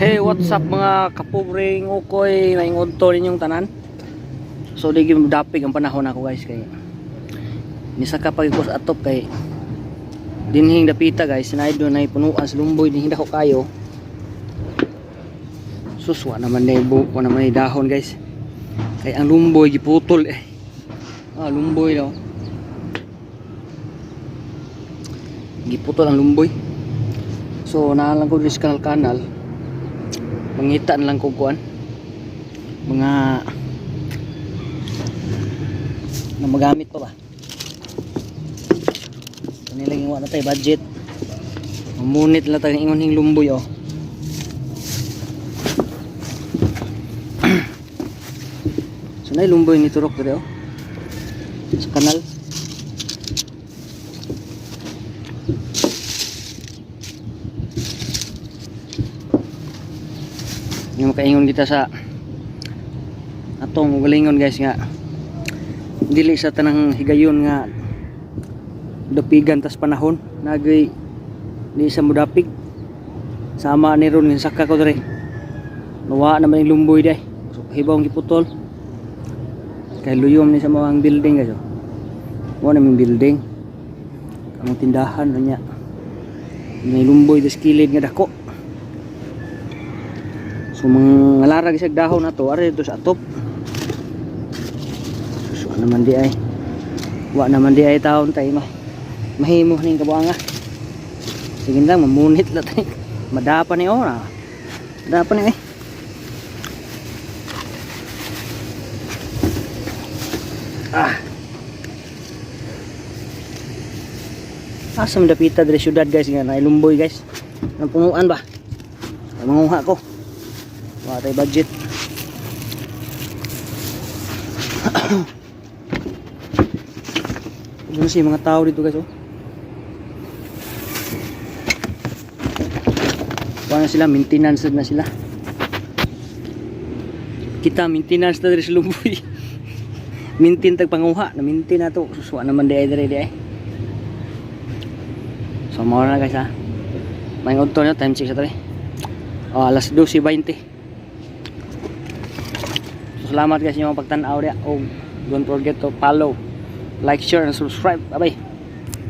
Hey, what's up, mga kapobreng ukoy, may ngodto ninyong tanan. So di gyud dapig ang panahon ako, guys, kay nisaka pag ko sa atop kay dinhing dapita, guys, na doon ay punuan sa lumboy dinhing dako kayo. Suswa naman na buko naman ni dahon, guys. Kay ang lumboy giputol eh. Ah, lumboy daw. Giputol ang lumboy. So naa lang ko diri sa kanal-kanal, mangita na lang ko kuan mga na magamit pa ba kanila yung na tayo budget, mamunit lang tayo ingon hing lumboy oh. So na lumboy ni turok diri oh sa kanal. Yung makaingon kita sa atong ugalingon, guys, nga dili sa tanang higayon nga dapigan tas panahon nagay di sa mudapig sama ni ron nga saka ko diri, nuwa naman yung lumboy day, so hibaw ang giputol kay luyom ni sa mga building, guys, oh. Mo na building ang tindahan na niya, may lumboy des kilid nga dako. So mga larag isag dahon na to ari dito sa atop. So naman di ay wa naman di ay taon tayo ma mahimo ning kabuanga. Sige lang, mamunit lang tayo. Madapa ni ora. Madapa ni eh. Ah. Asa man dapita diri syudad, guys, nga nailumboy, guys. Ang punuan ba? Ay, manguha ko. Wala tayo budget. Ano siya mga tao dito, guys, oh. Wala na sila, maintenance na sila. Kita maintenance na diri sa lumboy. Maintain tag panguha, na maintain na to. Suswa naman di ay diri di ay. So mao na, guys, ha. May ngodto nyo, time check sa tali. Oh, alas 12:20. So, salamat, guys, inyong pagtan-aw diya. Og don't forget to follow, like, share and subscribe. Bye bye.